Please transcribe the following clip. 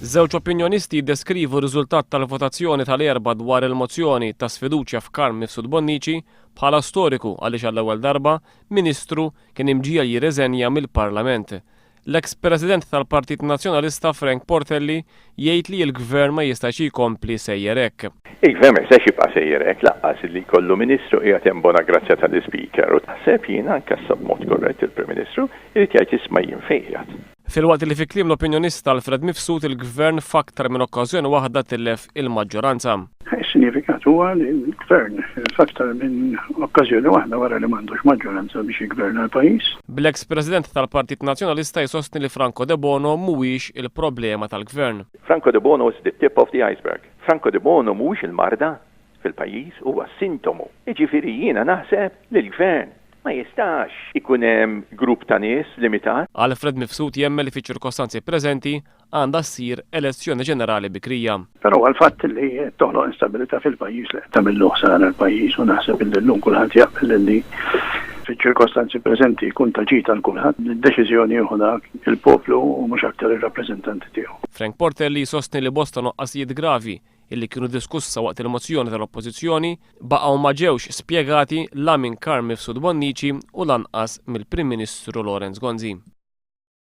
Żewġ opinjonisti jiddeskrivu r-riżultat tal-votazzjoni tal-Erbgħa dwar il-mozzjoni ta' sfiduċja f'Carm Mifsud Bonnici bħala storiku għaliex għall-ewwel darba Ministru kien imġiegħel jirriżenja mill-Parlament. L-eks President tal-Partit Nazzjonalista Frank Portelli jgħid li l-Gvern ma jistax jkompli sejjer hekk. Il-Gvern ma jistax jibqa' sejjer hekk lanqas li jkollu Ministru qiegħed hemm bona grazzja tal-Ispeaker u naħseb jien anke issa b'mod korrett il-Prim Ministru jrid jgħid isma' jien fejn qiegħed. Filwaqt li fi kliem l-opinjonista Alfred Mifsud il-Gvern f'aktar minn okkażjoni waħda tilef il-maġġoranza. Is-sinjifikat huwa li l-Gvern f'aktar minn okkażjoni waħda wara li m'għandux maġġoranza biex jiggverna l-pajjiż. Bl-eks President tal-Partit Nazzjonalista jsostni li Franco Debono mhuwiex il-problema tal-Gvern. Franco Debono is the tip of the iceberg. Franco Debono mhuwiex il-marda fil-pajjiż, huwa sintomu. Jiġifieri jiena naħseb li l-Gvern ma jistax ikun hemm grupp ta' nies limitat. Alfred Mifsud jemmen li fiċ-ċirkostanzi preżenti għandha ssir elezzjoni ġenerali bikrija. Però huwa l-fatt li qed toħloq instabilità fil-pajjiż li qed tagħmillu ħsara l-pajjiż u naħseb illi llum kulħadd jaqbel illi fiċ-ċirkostanzi preżenti jkun ta' ġid għal kulħadd li d-deċiżjoni jieħudha l-poplu u mhux aktar ir-rappreżentanti tiegħu. Frank Portelli jsostni li bosta nuqqasijiet gravi illi kienu diskussa waqt il-mozzjoni tal-Oppożizzjoni baqgħu ma ġewx spjegati la minn Carm Mifsud Bonnici u lanqas mill-Prim Ministru Lawrence Gonzi.